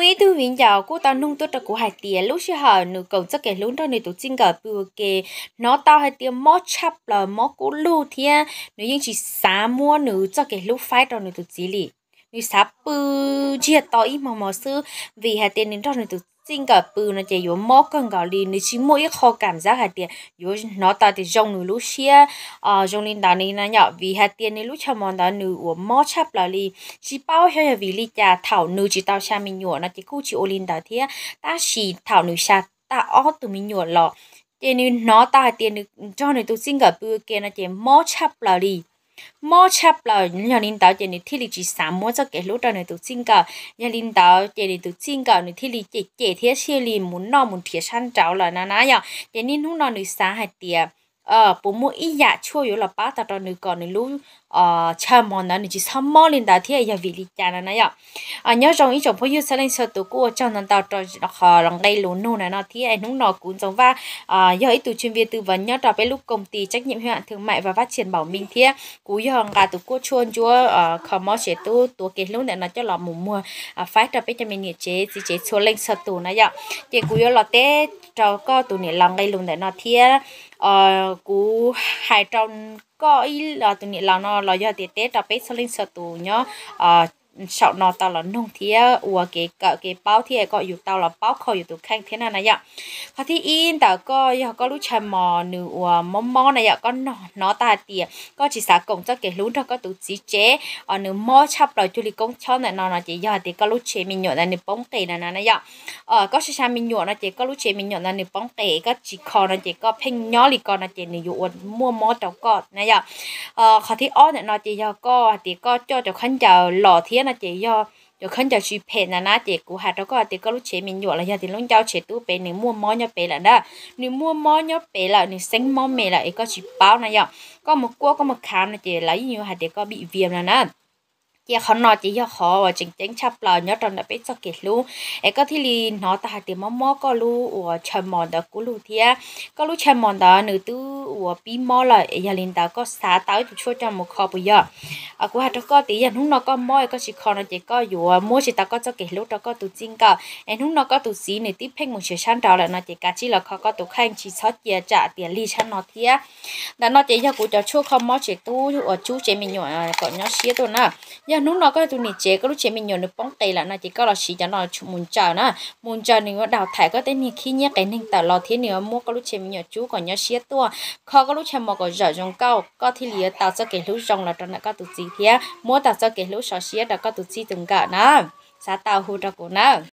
Ib tug viv ncaus kuj tau nug tuaj rau kuv hais tias lub sij hawm nws koom txoj kev hlub nrog nws tus txij nkawm pw ua ke, hnov tau hais tias mob tshaj plaws, mob kub lug thiab nws yeej tsis xav muab nws txoj kev hlub faib rau nws tus txiv li. Nws xav pw ntsiag to ib hmos hmos xwb, vim hais tias nws nrog nws tus txij nkawm pw no ces yuav mob kawg nkaus li, nws tsis muaj ib qho kam xav hais tias yuav hnov tau tias zoo nws lub siab zoo li ntawd ni no yom, vim hais tias nws lub chaw mos ntawd nws uas mob tshaj plaws li. Tsis paub xyov yog vim li cas thaum nws tsis tau xya me nyuam no ces kuj tsis ua li ntawd thiab, tab sis thaum nws xya tau ob tug me nyuam los ces nws hnov tau hais tias nws nrog nws tus txij nkawm pw ua ke no ces mob tshaj plaws li. Mob tshaj plaws, yog li ntawd ces nws thiaj li tsis xav muab txoj kev hlub rau nws tus txij nkawm. Yog li ntawd ces nws tus txij nkawm nws thiaj li cem cem thiab thiaj li mus noj mus nrhiav sab nraud lawm na na yom. Ces niaj hnub no nws xav hais tias puas muaj ib yam tshuaj yuav los pab tau rau nws kom nws lub chaw mos ntawd nws tsis txhob mob li ntawd thiab yog vim li cas no na yom. Nyob zoo ib tsoom phooj ywg txhua leej txhua tus, kuj ua tsaug ntau ntau rau qhov los nqe lus nug na no thiab. Hnub no kuv Ntxoov Vaj yog ib tug chuyên viên tư vấn nyob rau peb lub công ty trách nhiệm hữu hạn thương mại và phát triển Bảo Minh thiab kuv yog nqa tus kuaj tshuaj ntsuab kho mob tsev tub tuav kev hlub ntawm no coj los mus muag faib rau peb cov me niam tsev txiv tsev txhua leej txhua tus na yom. Ces kuv yuav los teb rau koj tus niam laus nqe lus ntawm no thiab kuv hais rau koj ib tus niam laus no los yog tias teb rau peb txhua leej txhua tus nyob saum no tau los noog thiab ua kev kawm kev paub thiab kom yus tau los paub kho yus tus kheej thiab na na yom. Qhov thib ib ntawm koj yog koj lub chaw mos nws uas mob mob na yom, koj hnov tau hais tias koj tsis xav koom txoj kev hlub nrog koj tus txiv tsev, nws mob tshaj plaws cuag li koob chob ntawm no no ces yog hais tias koj lub tsev me nyuam ntawd nws poob qes na na na yom. Koj xya xya me nyuam no ces koj lub tsev me nyuam ntawd nws poob qes, koj tsis kho no ces koj pheej nyob li ko no ces nws yuav ua muaj mob rau koj na yom. Qhov thib ob ntawm no ces yog koj hais tias koj coj cov khaub ncaws los thiab no ces yog cov khaub ncaws tsis phem ntawd na ces kuv hais rau koj hais tias koj lub tsev me nyuam los yog tias lub ncauj tsev tub pem nws muaj mob nyob pem lawm na. Nws muaj mob nyob pem lawm, nws xeeb mob me lawm es koj tsis paub na yom. Koj mus kuaj koj mus khav no ces lawv yeej yuav hais tias koj bị viêm no na. Ces qhov no ces yog qhov uas tseem ceeb tshaj plaws nyob rau ntawm peb txoj kev hlub, es koj thiaj li hnov tau hais tias mob mob koj lub uas chaw mos ntawd kub lug thiab. Koj lub chaw mos ntawd nws twb uas pib mob lawm, yog li ntawd koj xav tau ib tug tshuaj coj mus kho puas yog? Kuv hais rau koj tias yog hnub no koj mob es koj tsis kho no ces koj yuav muab tsis tau koj txoj kev hlub rau koj tus txij nkawm, es hnub no koj tus txiv nws twb pheej mus nrhiav sab nraud lawm no ces kav tsij los kho koj tus kheej, tsis txhob cia tsam tias lig sab no thiab. Ntawm no ces yog kuv cov tshuaj kho mob tsev tub uas tsub tsev me nyuam kom nyob siab tuaj na. Yog hnub no koj tus niam tsev koj lub tsev me nyuam nws poob qes lawm no ces koj los siv cov no mus ntsaws na. Mus ntsaws nws yuav đào thải koj tej niag khib nyiab qias neeg tawm los thiab nws yuav muab koj lub tsev me nyuam tsub kom nyob siab tuaj. Kho koj lub chaw mos kom zawm zoo nkauj, koj thiaj li yuav tau txoj kev hlub zoo los rau ntawm koj tus txiv thiab muab tau txoj kev hlub sov siab rau koj tus txij tus nkawm na. Xav tau hu rau kuv na.